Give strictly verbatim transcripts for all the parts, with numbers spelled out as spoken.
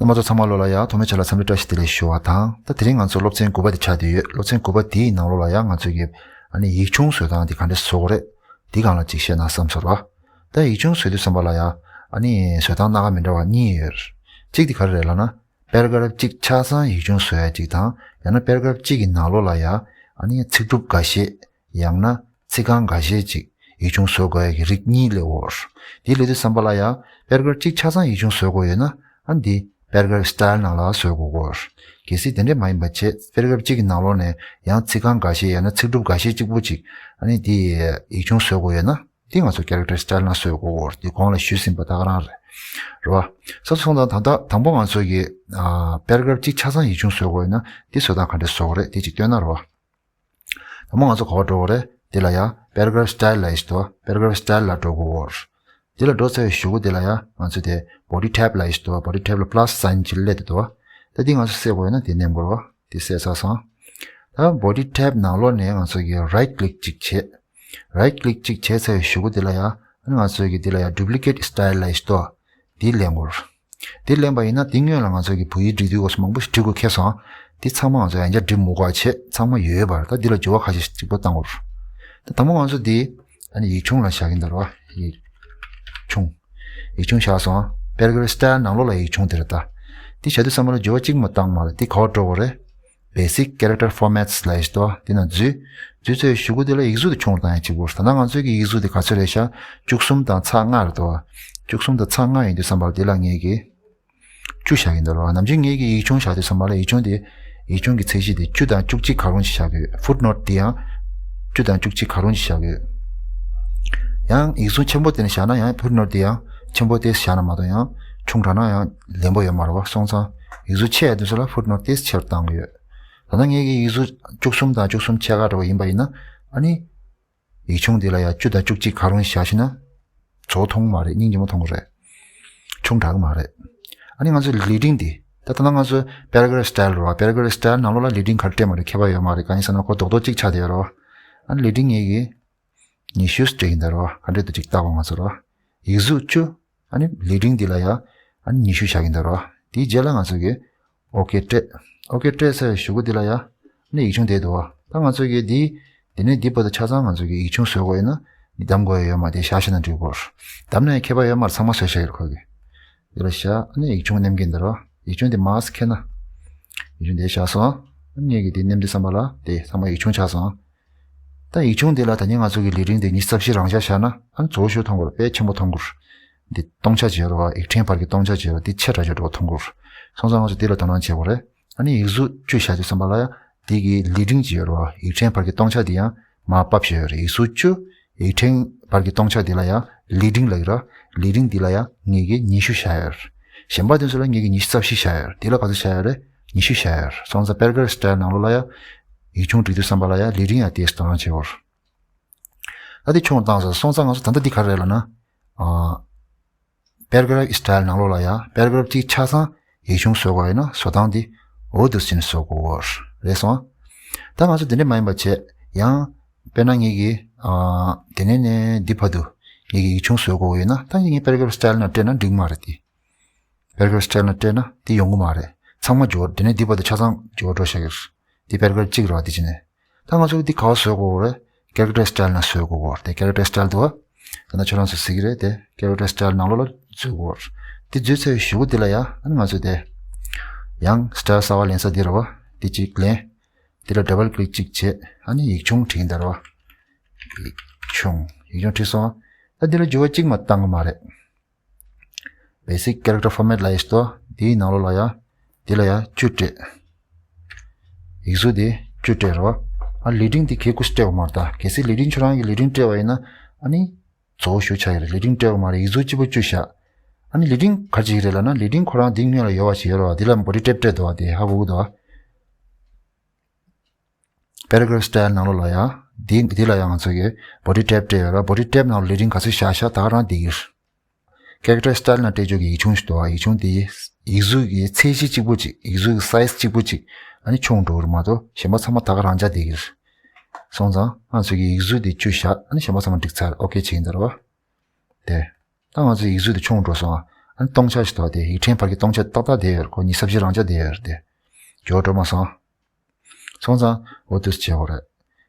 རྣམ་པ་ཚོ་ཚང་མ་ལོ་ལ་ཡ་ཐོག་མའི་ཆ་ལ་འཚམས་འདྲི་བཀྲ་ཤིས་བདེ་ལེགས་ཞུ་བ་དང་། ད་དེ་རིང་ང་ཚོ་སློབ་ཚན་དགུ་པ་དེ་ཆགས་བསྡད་ཡོད། སློབ་ཚན་དགུ་པ་དེའི་ནང་ལོགས་ལ་ཡ་ང་ཚོ་གི་ཨ་ནི་ཡིག་ཆུང་བཟོ་སྟངས་དེ་ག་འདྲས་བཟོ་དགོས་རེད། དེའི་སྒང་ལ་ཅིག་བཤད་ན་བསམ་སོང་ར། ད་ཡིག་ཆུང་བཟོ་དུས་ཙམ་པ་ལ་ཡ་ཨ་ནི་བཟོ་སྟངས་སྣ་ཁ་མི་འདྲ་བ་གཉིས་ཡོད། གཅིག་དེ་ག་རེ་རེད་ལབ་ན། པེ་ར་གྷ་རབ་གཅིག་ཆ་ཚང་ཡིག་ཆུང་བཟོ་ཡ་གཅིག་དང་། ཡང་ན་པེ་ར་གྷ་རབ་གཅིག་གི་ནང་ལོགས་ལ་ཡ་ཨ་ནི་ཚིག་གྲུབ་འགའ་ཤས། ཡང་ན་ཚིག་རྐང་འགའ་ཤས་ཅིག་ཡིག་ཆུང་བཟོ་དགོས་ཡ་གི་རིགས་གཉིས་སླེབས་ཡོད། དེ་སླེབས་དུས་ཙམ་པ་ལ་ཡ་པེ་ར་གྷ་རབ་གཅིག་ཆ་ཚང་ཡིག་ཆུང་བཟོ་དགོས་ཡོད་ན། ཨ་ནི་དེ་པེ་ར་གྷ་རབ་སི་ཊལ་ནང་ལ་བཟོ་དགོས་ཡོད། གལ་སྲིད་དེ་འདྲས་མ་ཡིན་པ་བྱས། པེ་ར་གྷ་རབ་གཅིག་གི་ནང་ལོགས་ནས་ཡང་ཚིག་རྐང་འགའ་ཤས། ཡང་ན་ཚིག་གྲུབ་འགའ་ཤས་གཅིག་པོ་ཅིག་ཨ་ནི་དེ་ཡིག་ཆུང་བཟོ་དགོས་ཡོད་ན། དེ་ང་ཚོ་ཀེ་རེག་ཊར་སི་ཊལ་ནང་བཟོ་དགོས་ཡོད། དེ་གོང་ལ་ཞུས་ཟིན་པ་ད་ག་རང་རེད། རེད་བ། ས་སོང་ཙང་ད་ལྟ་དང་པོ་ང་ཚོ་གི་ཨ་པེ་ར་གྷ་རབ་གཅིག་ཆ་ཚང་ཡིག་ཆུང་བཟོ་དགོས་ཡོད་ན། དེ་བཟོ་སྟངས་ག་འདྲས་བཟོ་དགོས་རེད། དེ་གཅིག་སྟོན་ན་རེད་བ། དང་པོ་ང་ཚོ་ག་པར་འགྲོ་དགོས་རེད། དེ་ལ་ཡ་པེ་ར་གྷ་རབ་སི་ཊལ་ལབ་ཡས་ཞིག་འདུག་པེ་ར་གྷ་རབ་སི་ཊལ་ལ་འགྲོ་དགོས་ཡོད། དེ་ལ་འགྲོ་ཚར་བའི་གཞུག་གུ་དེ་ལ་ཡ་ང་ཚོ་དེ་བོ་ཌི་ཊེབ་ལབ་ཡས་ཞིག་འདུག་བོ་ཌི་ཊེབ་ལ་པ་ལ་སི་སའིན་ཅིག་སླེབས་བསྡད་འདུག་བ། ད་འདི་ང་ཚོ་སེལ་དགོས་ཡོད་ན་དེ་མནན་དགོས་རེད་བ། དེ་སེལ་ཚར་སོང་། ད་བོ་ཌི་ཊེབ་ནང་ལོགས་ནས་ང་ཚོ་གི་རའིཊ་ཀི་ལིག་ཅིག་བྱེད། རའིཊ་ཀི་ལིག་ཅིག་བྱས་ཚར་བའི་གཞུག་གུ་དེ་ལ་ཡ་ཨ་ནི་ང་ཚོ་གི་དེ་ལ་ཡ་ཌུབ་ལི་ཀེཊ་སི་ཊལ་ལབ་ཡས་ཞིག་འདུག་དེ་ལེན་དགོས། དེ་ལེན་པ་ཡིན་ན་དེ་སྔོན་ལ་ང་ཚོ་གི་བོད་ཡིག་འབྲི་དུས་སྐབས་སུ་མང་པོ་ཞིག་འབྲི་དགོས་ཁེལ་སོང་། དེ་ཚང་མ་ང་ཚོ་ཡང་བསྐྱར་འབྲི་མི་དགོས་པ་བྱས། ཚང་མ་ཡོད་པ་རེད། ད་འདི་ལ་འགྱུར་བ་ཁ་ཤས་ཤིག་གཅིག་པོ་བཏང་དགོས། ད་དང་པོ་ང་ཚོ་འདི་ཨ་ནི་ཡིག་ཆུང་ལ་བཞག་གིན་ད་རེད་བ། ཡིག་ཆུང་། ཡིག་ཆུང་བཞག་སོང་། པེ་ར་གྷ་རབ་སི་ཊལ་ནང་ལོགས་ལ་ཡིག་ཆུང་དེ་རེད་ད། དེ་བྱ་དུས་ཙམ་པ་ལ་འགྱུར་བ་གཅིག་མ་བཏང་མ་རེད། དེ་ག་པར་འགྲོ་དགོས་རེད། Basic character formats ལབ་ཡས་ཞིག་འདུག་དེ་ནང་འཛུལ། འཛུལ་ཚར་བའི་གཞུག་གུ་དེ་ལ་ཡིག་གཟུགས་དེ་ཆུང་རུ་བཏང་ཡ་གཅིག་པོ། ད་ལྟ་ང་ཚོའི་གི་ཡིག་གཟུགས་དེ་ག་ཚོད་རེད་ཤག་བཅུ་གསུམ་དང་ཚེག་ལྔ་རེད་འདུག་བཅུ་གསུམ་དང་ཚེག་ལྔ་ཡིན་དུས་ཙམ་པ་ལ་དེ་ལ་ངས་གི་བཅུ་བཞག་གིན་འདུག་ར། ནམ་རྒྱུན་ངས་གི་ཡིག་ཆུང་བཞག་དུས་ཙམ་པ་ལ་ཡིག་ཆུང་དེ། ཡིག་ཆུང་གི་ཚད་གཞི་དེ་བཅུ་དང་བཅུ་གཅིག་ག་རུང་ཞིག་བཞག་གི་ཡོད། ཕུཊ་ནོཊ་དེ་ཡང་བཅུ་དང་བཅུ་གཅིག་ག་རུང་ཞིག་བཞག་གི་ཡོད། ཡང་ཡིག་གཟུགས་ཆེན་པོ་དེ་ནས་བཞག་ན་ཡང་ཕུཊ་ནོཊ་དེ་ཡང་ཆེན་པོ་དེ་བཞག་ན་མ་གཏོགས་ཡང་ཆུང་དྲགས་ན་ཡང་ལེན་པོ་ཡོད་མ་རེད་བ། སོང་ཙང་ཡིག་གཟུགས་ཆེ་ཡ་དུས་ཚོད་ལ་ཕུཊ་ནོཊ་དེ་ཆེ་རུ་བཏང་གི་ཡོད། ད་ལྟ་ངས་ཀྱི་ཡིག་གཟུགས་བཅུ་གསུམ་དང་བཅུ་གསུམ་ཕྱེད་ཀ་འདྲ་བོ་ཡིན་པ་ཡིན་ན། ཨ་ནི་ཡིག་ཆུང་འདི་ལ་ཡང་བཅུ་དང་བཅུ་གཅིག་ག་རུང་བཞག་ཤེ་ན། རྫོགས་མཐོང་མ་རེད། སྙིང་རྗེ་མོ་མཐོང་གི་རེད། ཆུང་དྲགས་མ་རེད། ཨ་ནི་ང་ཚོ་ལེ་ཌིང་འདི། ད་ལྟ་ང་ཚོ་པེ་ར་གྷ་རབ་སི་ཊལ་རེད་བ། པེ་ར་གྷ་རབ་སི་ཊལ་ནང་ལོགས་ལ་ལེ་ཌིང་ག་རེ་སྤྲད་མ་རེད་ཁྱད་པར་ཡོད་མ་རེད། གང་ཡིན་ཟེར་ན་ཁོ་རྡོག་རྡོག་གཅིག་ཆགས་བསྡད་ཡོད་རེད་བ། ཨ་ནི་ལེ་ཌིང་ངས་ཀྱི་ཉི་ཤུ་སྤྲད་ཀྱིན་ད་རེད་བ། ག་འདྲས་འདུག་ཅིག་བལྟ་དགོས་ང་ཚོ་རེད་བ། ཡིག་གཟུགས་བཅུ། ཨ་ནི་ལེ་ཌིང་འདི་ལ་ཡ་ཨ་ནི་ཉི་ཤུ་བཞག་གིན་ད་རེད་བ། དེའི་རྗེས་ལ་ང་ཚོ་གི་ཨོ་ཀེ་སྤྲད། ཨོ་ཀེ་སྤྲད་ཚར་བའི་གཞུག་གུ་འདི་ལ་ཡ་ཨ་ནི་ཡིག་ཆུང་བསྡད་འདུག་བ། ད་ང་ཚོ་གི་འདི་འདི་ནས་འདི་བར་དུ་ཆ་ཚང་ང་ཚོ་གི་ཡིག་ཆུང་བཟོ་དགོས་ཡོད་ན་འདི་གདམ་དགོས་ཡ་ཡོད་མ་རེད། བཞག་ཤེ་ན་འགྲིག་གོ། གདམ་ན་ཡང་ཁྱད་པར་ཡོད་མ་རེད། ཚང་མ་བཟོས་བཞག་ཡོད་རེད་ཁོ་གི། འདི་ལ་བཞག་ཨ་ནི་ཡིག་ཆུང་མནན་གྱིན་ད་རེད་བ། ཡིག་ཆུང་འདི་མར་ཁྱེར་ན། ཡིག་ཆུང་འདི་བཞག་སོང་། ཨ་ནི་ངས་ཀྱི་འདི་མནན་དུས་ཙམ་པ་ལ་དེ་ཚང་མ་ཡིག་ཆུང་ཆགས་སོང་། ད་ཡིག་ཆུང་འདི་ལ་ད་ནི་ང་ཚོ་གི་ལེ་ཌིང་འདི་ཉི་ཤུ་རྩ་བཞི་རང་འཇགས་བཞག་ན་ཨ་ནི་རྫོགས་ཤོས་མཐོང་གི་རེད། དཔེ་ཆེན་པོ་མཐོང་གི་རེད། འདི་སྟོང་ཆ་བྱེད་རོགས། ཡིག་ཕྲེང་བར་གྱི་སྟོང་ཆ་བྱེད་རོགས། འདི་ཆེ་དྲགས་ཆེ་དྲགས་མཐོང་གི་རེད། སོང་ཙང་ང་ཚོ་འདི་ལ་དོ་སྣང་བྱེད་དགོས་རེད། ཨ་ནི་ཡིག་གཟུགས་བཅུ་བཞག་དུས་ཙམ་པ་ལ་ཡ་འདི་གི་ལེ་ཌིང་ཅིག་ཡོད་རོགས། ཡིག་ཕྲེང་བར་གྱི་སྟོང་ཆ་འདི་ཡང་མར་ཕབ་བཞག་ཡོད་རེད། ཡིག་གཟུགས་བཅུ། ཡིག་ཕྲེང་བར་གྱི་སྟོང་ཆ་འདི་ལ་ཡ་ལེ་ཌིང་ལབ་ཀྱི་ར། ལེ་ཌིང་འདི་ལ་ཡ་ངས་ཀྱི་ཉི་ཤུ་བཞག་ཡོད་རེད། གཞན་པ་དེ་ཚོ་ལ་ངས་ཀྱི་ཉི་ཤུ་རྩ་བཞི་བཞག་ཡོད་རེད། འདི་ལ་ག་ཚོད་བཞག་ཡོད་རེད། ཉི་ཤུ་བཞག་ཡོད་རེད། སོང་ཙང་པེ་ར་གྷ་རབ་སི་ཊལ་ནང་ལོགས་ལ་ཡ་ཡིག་ཆུང་འབྲི་དུས་ཙམ་པ་ལ་ཡ་ལེ་ཌིང་ཡ་དེ་དོ་སྣང་བྱེད་དགོས་རེད། ད་དེ་ཆུང་བཏང་ཟེར། སོང་ཙང་ང་ཚོ་ད་ལྟ་འདི་ག་རེ་རེད་ལབ་ན། ཨ། པེ་ར་གྷ་རབ་སི་ཊལ་ནང་ལོགས་ལ་ཡ་པེ་ར་གྷ་རབ་གཅིག་ཆ་ཚང་ཡིག་ཆུང་བཟོ་དགོས་ཡོད་ན་བཟོ་སྟངས་འདི་འོ་འདུག་སེ་བཟོ་དགོས་རེད་སོང་། ད་ང་ཚོ་འདི་འདྲ་མ་ཡིན་པ་བྱས་ཡང་། དཔེར་ན་ངེད་ཀྱིས་ཨ། དེ་ནས་ནས་འདི་བར་དུ་ངེད་ཀྱིས་ཡིག་ཆུང་བཟོ་དགོས་ཡོད་ན། ད་ངེད་ཀྱིས་པེ་ར་གྷ་རབ་སི་ཊལ་ནང་སྤྲད་ན་འགྲིག་མ་རེད་དེ། པེ་ར་གྷ་རབ་སི་ཊལ་ནང་སྤྲད་ན་དེ་ཡོང་གི་མ་རེད། ཚང་མ་འགྱུར་བ། དེ་ནས་འདི་བར་དུ་ཆ་ཚང་འགྱུར་བ་འགྲོ་བཞག་གི་རེད། འདི་པེ་ར་གྷ་རབ་གཅིག་རེད་བ། དེ་བྱས་ནས་ད་ང་ཚོ་འདི་ག་པར་བཟོ་དགོས་རེད། ཀེ་རེག་ཊར་སི་ཊལ་ནང་བཟོ་དགོས་རེད། དེ་ཀེ་རེག་ཊར་སི་ཊལ་འདུག་བ། ད་ནང་ཁྱོད་རང་ཚོ་གཟིགས་ཀྱི་རེད་དེ། ཀེ་རེག་ཊར་སི་ཊལ་ནང་ལོགས་ལ་བཟོ་དགོས་རེད། འདི་བཟོས་ཚར་བའི་གཞུག་གུ་འདི་ལ་ཡ་ཨ་ནི་ང་ཚོ་དེ་ཡང་སི་ཊལ་གསར་པ་ལེན་ས་འདི་རེད་བ། འདི་གཅིག་ལེན། འདི་ལ་ཌབ་བལ་ཀི་ལིག་གཅིག་བྱས། ཨ་ནི་ཡིག་ཆུང་བྲིས་ཀྱིན་ད་རེད་བ། ཡིག་ཆུང་། ཡིག་ཆུང་བྲིས་སོང་། ད་འདི་ལ་འགྱུར་བ་གཅིག་མ་བཏང་གི་མ་རེད། Basic character format ལབ་ཡས་ཤིག་འདུག་འདིའི་ནང་ལོགས་ལ་ཡ། འདི་ལ་ཡ་བཅུ་སྤྲད། ཡིག་གཟུགས་འདི་བཅུ་སྤྲད་རོ། ཨ་ལེ་ཌིང་འདི་གལ་སྲིད་སྤྲད་པ་མ་རེད་ད། གལ་སྲིད་ལེ་ཌིང་ཁྱོད་རང་གིས་ལེ་ཌིང་སྤྲད་པ་ཡིན་ན། ཨ་ནི། རྫོགས་ཤོས་ཆགས་ཀྱི་རེད། ལེ་ཌིང་སྤྲད་པ་མ་རེད། ཡིག་གཟུགས་གཅིག་པོ་བཅུ་བཞག་ཨ་ནི་ལེ་ཌིང་ག་རེ་བྱེད་ཀྱི་རེད་ལབ་ན། ལེ་ཌིང་ཁོ་རང་འདི་སྔོན་ལ་ཡོད་པ་ཞིག་ཡོད་རེད་བ། འདི་ལ་བོ་ཌི་ཊེབ་སྤྲད་འདུག་བ། དེ་ཧ་གོ་གི་འདུག་བ། Paragraph style ནང་ལོགས་ལ་ཡ། འདི་འདི་ལ་ཡ་ང་ཚོ་གི་body tab སྤྲད་ཡོད་ར། body tab ནང་ལེ་ཌིང་ག་ཚོད་བཞག་བཞག་ད་ག་རང་བསྡད་ཀྱི་རེད། Character style ནང་སྤྲད་ཆོག་གི་ཡིག་ཆུང་ཞིག་འདུག་བ། ཡིག་ཆུང་དེ་ཡིག་གཟུགས་ཀྱི་ཚད་གཞི་གཅིག་པོ་གཅིག་ཡིག་གཟུགས་ཀྱི་size གཅིག་པོ་གཅིག་ཨ་ནི་ཆུང་འགྲོ་གི་རེད་མ་གཏོགས་གཞན་པ་ཚང་མ་ད་ག་རང་འཇགས་བསྡད་ཀྱི་རེད། སོང་ཙང་ང་ཚོ་གི་ཡིག་གཟུགས་དེ་བཅུ་བཞག་ཨ་ནི་གཞན་པ་ཚང་མ་འགྲིག་ཚར། ཨོ་ཀེ་བྱེད་ཀྱི་འདུག་ར་བ། དེ། ད་ང་ཚོའི་ཡིག་གཟུགས་དེ་ཆུང་འགྲོ་སོང་ཨ། ཨ་ནི་སྟོང་ཆ་ཞིག་འདུག་བ། དེ་ཡིག་ཕྲེང་བར་གྱི་སྟོང་ཆ་ཏག་ཏག་བསྡད་ཡོད་རེད། ཁོ་ཉི་ཤུ་རྩ་བཞི་རང་འཇགས་བསྡད་ཡོད་རེད་དེ། འགྱུར་བ་འགྲོ་མ་སོང་། སོང་ཙང་འོ་དེ་བྱེད་དགོས་རེད།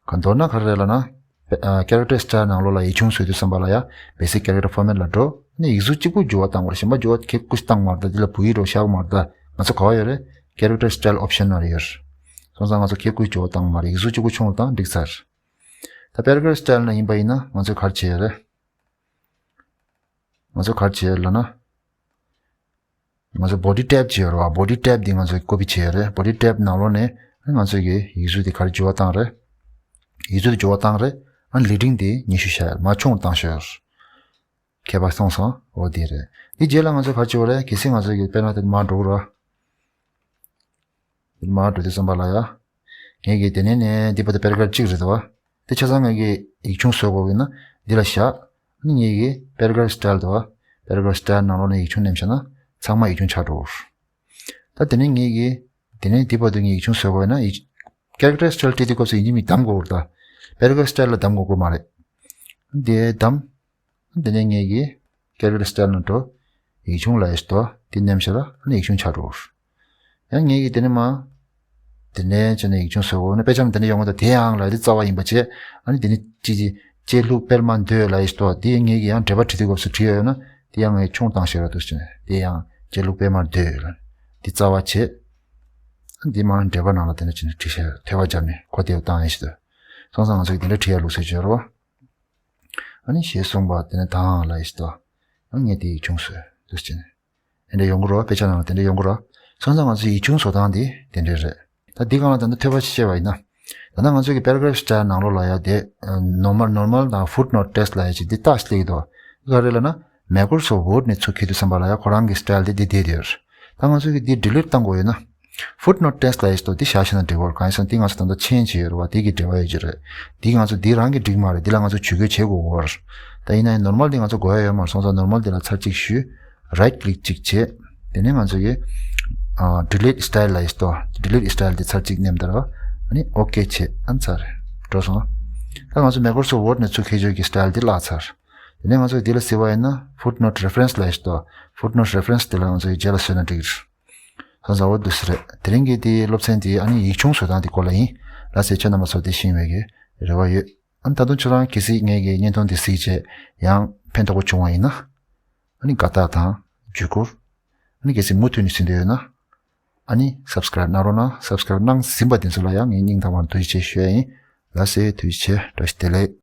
ག་མདོར་ན་ག་རེ་རེད་ལབ་ན། ཨ། character style ནང་ལོགས་ལ་ཡིག་ཆུང་བཟོ་དུས་ཙམ་པ་ལ་ཡ་basic character format ལ་འགྲོ། ཨ་ནི་ཡིག་གཟུགས་གཅིག་པུ་འགྱུར་བ་བཏང་དགོས་རེད། གཞན་པ་འགྱུར་བ་ཁེབས་ཀུ་ཤུ་བཏང་མ་རེད། ད་འདི་ལ་བོད་ཡིག་རོགས་བཞག་མ་རེད། ད་ང་ཚོ་ག་བ་ཡོད་རེད། character style option ནང་ལ་ཡོད་རེད། སོང་ཙང་ང་ཚོ་ཁེབས་ཀུ་ཤུ་འགྱུར་བ་བཏང་མ་རེད། ཡིག་གཟུགས་གཅིག་པུ་ཆུང་རུ་བཏང་འགྲིག་ཚར། ད་paragraph style ནང་ཡིན་པ་ཡིན་ན་ང་ཚོས་ག་རེ་བྱེད་ཡ་རེད། ང་ཚོས་ག་རེ་བྱེད་ཡ་ལབ་ན། ང་ཚོ་body type བྱེད་ཡོད་རེད་བ། body type འདི་ང་ཚོས་copy བྱེད་ཡོད་རེད། body type ནང་ལོགས་ནས་ང་ཚོ་གི་ཡིག་གཟུགས་དེ་ག་རེ་འགྱུར་བ་བཏང་རེད། ཡིག་གཟུགས་དེ་འགྱུར་བ་བཏང་རེད། ཨ་ནི་ལེ་ཌིང་དེ་ཉི་ཤུ་བཞག་ཡོད་རེད། མར་ཆུང་བཏང་ཤོག་ཁྱད་པར་སོང་སོང་། འོ་དེ་རེད། དེ་རྗེས་ལ་ང་ཚོས་ག་རེ་བྱེད་དགོས་རེད། གལ་སྲིད་ང་ཚོ་གི་དཔེར་ན་དེ་མར་འགྲོ་གི་རེད་བ། དེ་མར་འགྲོ་དུས་ཙམ་པ་ལ་ཡ། ངས་གི་དེ་ནས་ནས་འདི་བར་དུ་paragraph གཅིག་རེད་དོ། དེ་ཆ་ཚང་ངས་གི་ཡིག་ཆུང་བཟོ་དགོས་ཡིན་ན་འདི་ལ་བཞག་ཨ་ནི་ངས་གི་paragraph style དོ། paragraph style ནང་ལོགས་ནས་ཡིག་ཆུང་ནེམ་བཞག་ན་ཚང་མ་ཡིག་ཆུང་ཆགས་འགྲོ། ད་དེ་ནས་ངས་གི་དེ་ནས་འདི་བར་དུ་ངས་ཡིག་ཆུང་བཟོ་དགོས་ཡིན་ན་ཡིག character style བྲིས་དུས་སྐབས་སུ་ཡིན་གཅིག་མིན་གཅིག་གདམ་དགོས་རེད་ད། paragraph style ལ་གདམ་དགོས་ཀྱི་མ་རེད། དེ་གདམ། དེ་ནས་ངས་གི་character style ནང་འགྲོ། ཡིག་ཆུང་ལ་ཡིས་ཏོ། དེ་ནེམ་བཞག་ལ་ཨ་ནི་ཡིག་ཆུང་ཆགས་འགྲོ། ཡང་ངས་གི་དེ་ནས་མ། དེ་ནས་བྱས་ནས་ཡིག་ཆུང་བཟོ་དགོས་ན་དཔེ་ཆ་ནང་དེ་ནས་ཡོང་གི་འདུག་དེ་ཡང་ལ་དེ་རྩ་བ་ཡིན་པ་བྱས། ཨ་ནི་དེ་ནས་ཅི་ཅི་བཅད་ལྷུག་སྤེལ་མ་འདོད་ལ་ཡིས་ཏོ། དེ་ངས་གི་ཡང་འགྲེལ་པ་བྲིས་དུས་སྐབས་སུ་བྲིས་ཡོད་ན་དེ་ཡང་ངས་ཆུང་བཏང་ཤེས་ར་འདུག་ཟེར་ནས་དེ་ཡང་བཅད་ལྷུག་སྤེལ་མ་འདོད་ལ་དེ་རྩ་བ་བྱས། ཨ་ནི་དེ་མ་འགྲེལ་པ་ནང་ལ་དེ་ནས་བྱས་ནས་བྲིས་ཤེས་ཐོས་པ་བརྒྱབ་ནས་གོ་བདེ་བོ་བཏང་ཡིན་ཞིག་འདུག་སོང་ཙང་ང་ཚོ་གི་དེ་འདྲ་བྲིས་ཡ་ལུགས་སྲོལ་ཅིག་ཡོད་རེད་བ། ཨ་ནི་ཞེས་གསུངས་པ་དེ་ནས་དང་ལ་ཡིས་ཏོ། ཨ་ངས་དེ་ཡིག་ཆུང་བཟོས་འདུག་ཅེ་ནས། དེ་འདྲ་ཡོང་གི་རོ། དཔེ་ཆ་ནང་ལ་དེ་འདྲ་ཡོང་གི་རོ། སོང་ཙང་ང་ཚོས་ཡིག་ཆུང་བཟོ་སྟངས་དེ་དེ་འདྲ་རེད། ད་འདི་སྒང་ལ་ད་ལྟ་ཐོས་པ་ཞིག་བྱས་པ་ཡིན་ན། ད་ལྟ་ང་ཚོས་ཀྱི་paragraph style ནང་ལོགས་ལ་ཡ་དེ་normal normal དང་footnote text ལ་ཡ་ཅིག་འདི་རྟགས་ཤིག་སླེབས་ཀྱི་འདུག་ག་རེ་ལབ་ན་Microsoft Word ནས་ཚུར་འཁྱེར་དུས་ཙམ་པ་ལ་ཡ་ཁོ་རང་གི་style དེ་འདི་བསྡད་ཡོད། ད་ང་ཚོས་ཀྱི་འདི་delete བཏང་དགོས་ཡོད་ན། footnote text ལ་ཡིས་ཏོ་འདི་བཞག་ཤེས་ན་འགྲིག་གི་རེད། གང་ཡིན་ཟེར་ན་འདི་ང་ཚོ་ད་ལྟ་change བྱས་ཡོད་རེད་བ། འདི་གི་འབྲེལ་བ་ཡོད་ཀྱི་རེད། འདི་ང་ཚོ་འདི་རང་གི་འགྲིག་མ་རེད། འདི་ལ་ང་ཚོ་ཇུས་འགོད་བྱེད་དགོས་ཀྱི་རེད། ད་ཡིན་ན་ཡང་normal འདི་ང་ཚོ་དགོས་ཡ་ཡོད་མ་རེད། སོང་ཙང་normal འདི་ལ་ཚར་གཅིག་ཞུས། right click གཅིག་བྱས། དེ་ནས་ང་ཚོ་གི་ཨ་delete style ལ་ཡིས་ཏོ། delete style འདི་ཚར་གཅིག་མནན་ད་ར། ཨ་ནི་okay བྱས། ཨ་ནི་ཚར་རེད། འགྲོ་སོང་། ད་ང་ཚོ་Microsoft Word ནས་ཚུར་འཁྱེར་ཆོག་གི་style འདི་བརླག་ཚར། དེ་ནས་ང་ཚོ་འདི་ལ་ཟེར་བ་ཡིན་ན་footnote reference ལ་ཡིས་ཏོ། footnote reference དེ་ལ་ང་ཚོ་གི་རྗེས་ལ་བཟོས་ན་འགྲིག་གི་རེད། ལྷ་ས་འོ་འདུག་སེ་རེད། དེ་རིང་གི་དེའི་སློབ་ཚན་དེ་ཨ་ནི་ཡིག་ཆུང་བཟོ་སྟངས་དེ་སྐོར་ལ་ཡིན། ལགས་སེ་ཁྱེད་རྣམ་པ་ཚོ་དེ་ཤེས་པའི་གི་རེ་བ་ཡོད། ཨ་ནི་ད་དུང་ཁྱོད་རང་གལ་སྲིད་ངའི་གི་བརྙན་ཐུང་དེ་གཟིགས་བྱས་ཡང་ཕན་ཐོགས་པོ་བྱུང་བ་ཡིན་ན། ཨ་ནི་དགའ་རྟགས་དང་བརྒྱུད་སྐུར། ཨ་ནི་གལ་སྲིད་མུ་མཐུད་ནས་གཟིགས་འདོད་ཡོད་ན། ཨ་ནི་subscribe གནང་རོགས་གནང་། subscribe གནང་ཟིན་པ་དེ་ཚོ་ལ་ཡང་ངས་སྙིང་ཐག་པ་ནས་ཐུགས་རྗེ་ཆེ་ཞུ་ཡ་ཡིན། ལགས་སེ་ཐུགས་རྗེ་ཆེ། བཀྲ་ཤིས་བདེ་ལེགས།